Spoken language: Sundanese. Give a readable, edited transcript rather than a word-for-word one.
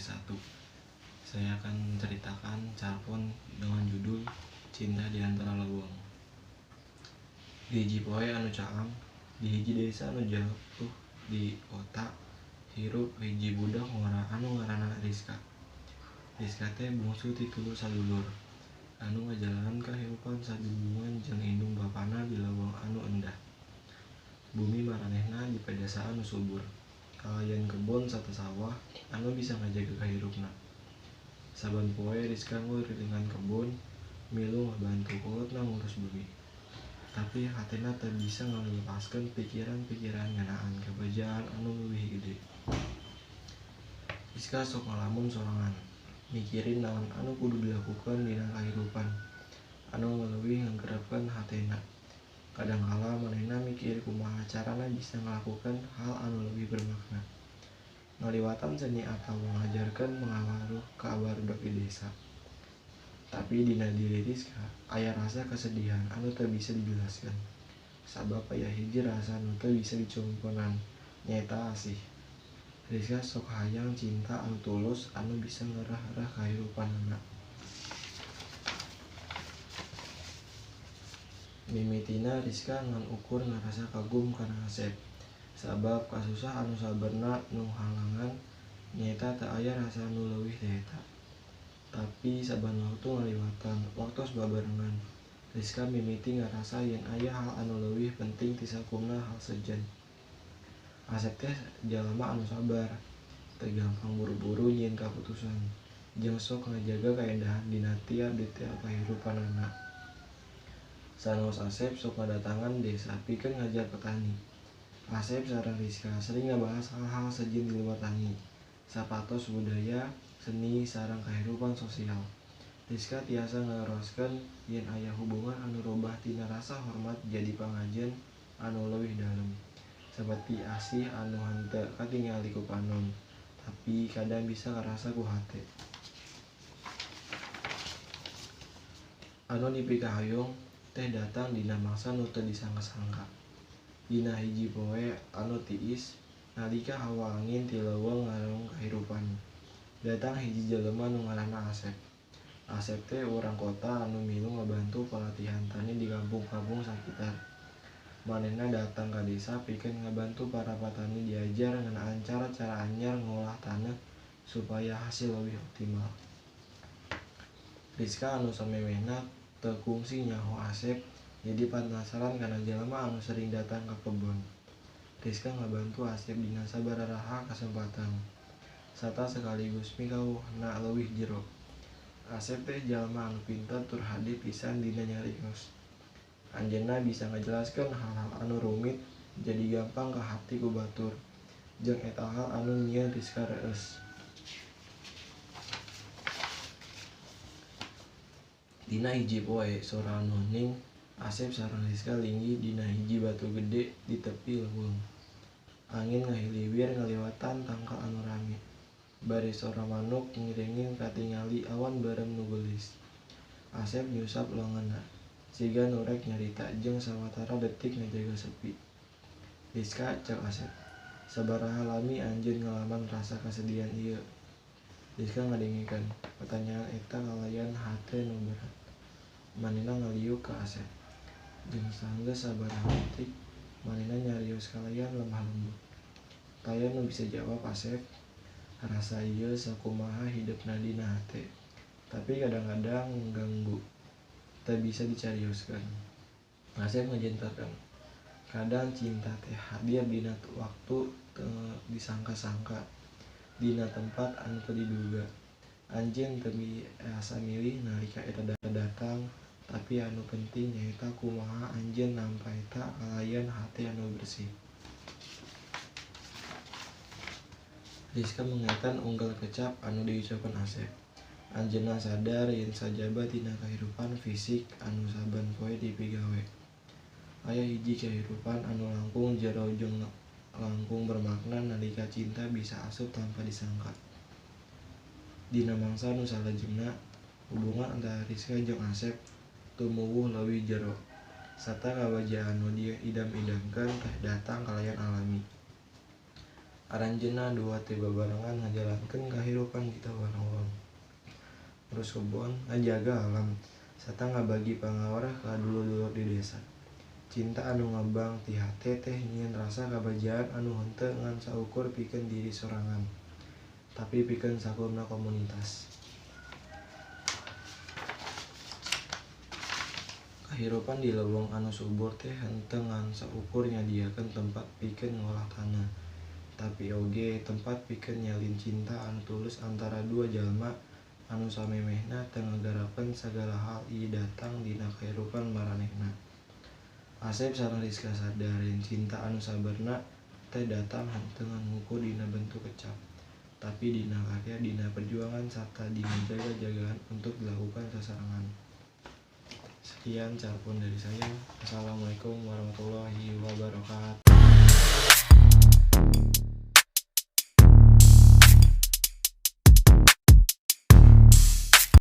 C1. Saya akan menceritakan carpon dengan judul Cinta di Antara Leuweung. Di hiji poe anu caang, di hiji desa anu jauh di kota, hirup hiji budak ngora anu ngaranna Rizka. Rizka teh bungsu ti tilu sadulur anu ngajalanan kahirupan sabibingungan jeung indung bapana di leuweung anu endah. Bumi maranehna di pedesaan nu subur, kalayan kebon sarta sawah anu bisa ngajaga kahirupna. Saban poe Rizka ngurilingan kebon, milu ngabantu kolotna ngurus bumi. Tapi hatena teu bisa ngalepaskeun pikiran-pikiran ngeunaan kabejaan anu leuwih gede. Rizka sok ngalamun sorangan, mikirin naon anu kudu dilakukeun dina kahirupan, anu leuwih ngagerebkeun hatena. Kadangkala manehna mikir kumaha carana bisa ngalakukeun hal anu leuwih bermakna, ngaliwatan seni atawa ngajarkeun pangaruh ka barudak di desa. Tapi dina diri Rizka aya rasa kesedihan anu teu bisa dijelaskeun, sabab aya hiji rasa nu teu bisa dicumponan, nyaeta asih. Rizka sok hayang cinta anu tulus anu bisa ngerah-erah kahirupanana. Mimitina Rizka ngan ukur ngarasa kagum kana Asep, sabab kasusah anu sabarna nu halangan nyaeta teu aya rasa nu leuwih ti eta. Tapi saban waktu ngaliwatan, waktos babarengan, Rizka mimiti ngarasa yen aya hal anu leuwih penting ti sakumna hal sejen. Asep teh jalma anu sabar, teu gampang buru-buru nyieun kaputusan, jeung sok ngajaga kaendahan dina tiap detail kahirupanana. Sanaos Asep sok ngadatangan desa pikeun ngajar petani. Asep sareng Rizka sering ngabahas hal-hal sejen di luar tani, sapatos budaya, seni, sareng kahirupan sosial. Rizka tiasa ngaroskeun yen aya hubungan anu robah tina rasa hormat jadi pangajen anu leuwih dalem, saperti asih anu henteu katingali ku panon, tapi kadang bisa karasa ku hate. Anu dipikahoyong teh datang dina mangsa nu teu disangka-sangka. Dina hiji poe anu tiis, nalika hawa angin ti leuweung ngarung kahirupan, datang hiji jelema nu ngaranna Asep. Asep teh urang kota anu milu ngabantu pelatihan tani di kampung-kampung sakitar. Manehna datang ka desa pikeun ngabantu para patani diajar ngeunaan cara-cara anyar ngolah taneuh supaya hasil leuwih optimal. Rizka anu samemehna teu kungsi nyaho Asep jadi panasaran kana jelema anu sering datang ka kebon. Rizka ngabantu Asep dina sababaraha kasempatan, sarta sekaligus mikawuhna leuwih jero. Asep teh jalma anu pinter tur hade pisan dina nyarios. Anjeunna bisa ngajelaskeun hal-hal anu rumit jadi gampang kaharti ku batur, jeung eta hal anu nyieun Rizka reueus. Dina hiji poe sora anu hening, Asep sareng Rizka linggih dina hiji batu gede di tepi leuweung. Angin ngahiliwir ngaliwatan tangkal anu rame, bari sora manuk ngiringin katingali awan beureum nu geulis. Asep nyusap longanna, siga nu rek nyarita jeung sawatara detik ngajaga sepi. "Rizka," cek Asep, "sabaraha lami anjeun ngalaman rasa kasedihan ieu?" Rizka ngadengekeun pertanyaan eta kalayan hate nu berat. Manehna ngaliuk ka Asep, jeung sanggeus sabaraha detik manehna nyarios kalayan lemah lembut. "Taya nu bisa jawab Asep, rasa ieu sakumaha hideupna dina hate, tapi kadang-kadang ngganggu, teu bisa dicarioskeun." Asep ngajenterkeun, kadang cinta teh hadir dina waktu teu disangka-sangka, dina tempat anu teu diduga. Anjeun teu biasa milih nalika eta datang, tapi anu penting nyaeta kumaha anjeun nampa eta kalayan hate anu bersih. Rizka mengetan unggal kecap anu diucapkeun Asep. Anjeunna sadar yen sajaba tina kahirupan fisik anu saban poe dipigawe, aya hiji kahirupan anu langkung jero jeung langkung bermakna nalika cinta bisa asup tanpa disangka. Dina mangsa nu salajengna, hubungan antara Rizka jeung Asep tumuwuh leuwih jero, sarta kabajaan nu diidam-idamkeun teh datang kalayan alami. Aranjeunna dua teh babarengan ngajalankeun kahirupan di tawar leweng. Ngurus kebon, ngajaga alam, sarta ngabagi pangawerah ka dulur-dulur di desa. Cinta anu ngembang ti hate teh nyieun rasa kabajaan anu henteu ngan saukur pikeun diri sorangan, tapi pikeun sakumna komunitas. Kahirupan di leweng anu subur teh henteu ngan saukur nyadiakeun tempat pikeun ngolah tanah, tapi oge tempat pikeun nyalin cinta anu tulus antara dua jalma anu samemehna teu ngagarapen sagala hal ieu datang dina kahirupan maranehna. Asep sareng Riska sadar yen cinta anu sabenerna teh datang henteu ngan ngukur dina bentuk kecap, tapi dina karya, dina perjuangan, sarta dina jaga-jagaan untuk dilakukan sasarengan. Sekian carpun dari saya. Assalamualaikum warahmatullahi wabarakatuh.